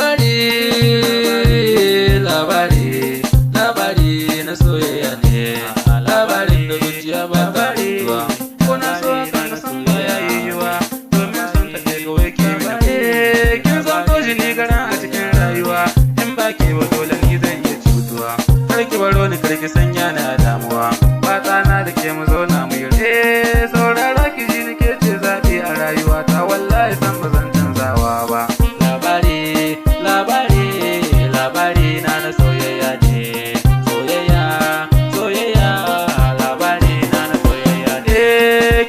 Labari, labari, labari na soyayya ne, labarin da zuciya ba ta mutuwa. Ko na so kan na san baya yiwuwa, domin son ta kai kawai ke mini. Kin san ko shi ni garan a cikin rayuwa, in ba ke ba dole ni zan iya cutuwa. Kar ki baro ni, kar ki sanya ni a damuwa. Fata na da ke mu zauna mu yi. Saurara ki ji ni, ke ce zaɓi a rayuwata, wallahi san ba zan canzawa ba. Labari, labari, labari na na soyayya ne. Soyayya, soyayya, labari na na soyayya ne.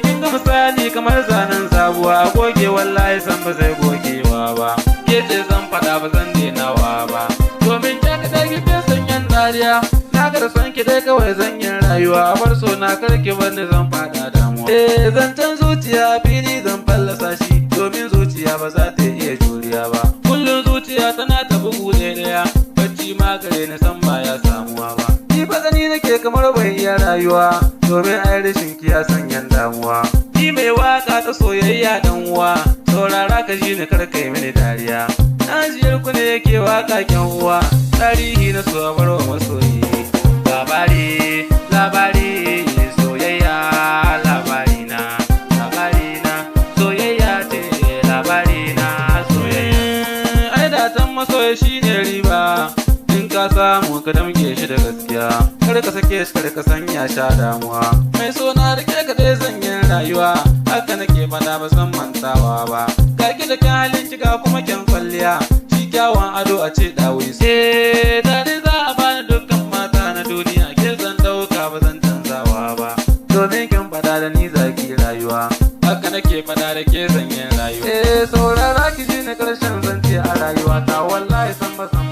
Kin ga misali kamar zanen zabuwa, goge wallahi san ba zai gogewa ba. Ke ce zan faɗa, ba zan denawa ba. Domin ke kaɗai kike sanyan dariya. Na ga da son ki dai kawai zan yi rayuwa. Bar so na, kar ki bar ni, zan faɗa damuwa. Zancen zuciya fili zan fallasa shi, domin zuciya ba za ta iya juriya ba. Kullum zuciya tana ta bugu ɗaya, bacci ma gare ni san ba ya samuwa ba. Ni fa gani nake kamar bai iya rayuwa, domin ai rashin ki ya sanyan damuwa. Ni mai waka ta soyayya, dan uwa, saurara ka ji ni, kar kai mini dariya. Najiyar ku ne yake waka kyan uwa, tarihi na so a barwa masoyi. Labari, labari, soyayya, labari na, labari na, soyayya ce, labari na, soyayya. Ai da tan masoyi shine riba, in ka samu ka damke shi da gaskiya. Kar ka sake shi, kar ka sanya sha damuwa. Mai so na rike ka dai zanyin rayuwa, haka nake fada, ba zan mantawa ba. Ga ki da kyan halin ki, ga kuma kyan kwalliya, shi kyawun ado a ce dawi. Tare za a bani dukkan mata na duniya, ke zan dauka, ba zan canzawa ba. Domin kin fada da ni zaki rayuwa, haka nake fada da ke zanyin rayuwa. Saurara ki ji ni, karshen zance a rayuwa ta, wallahi san ba san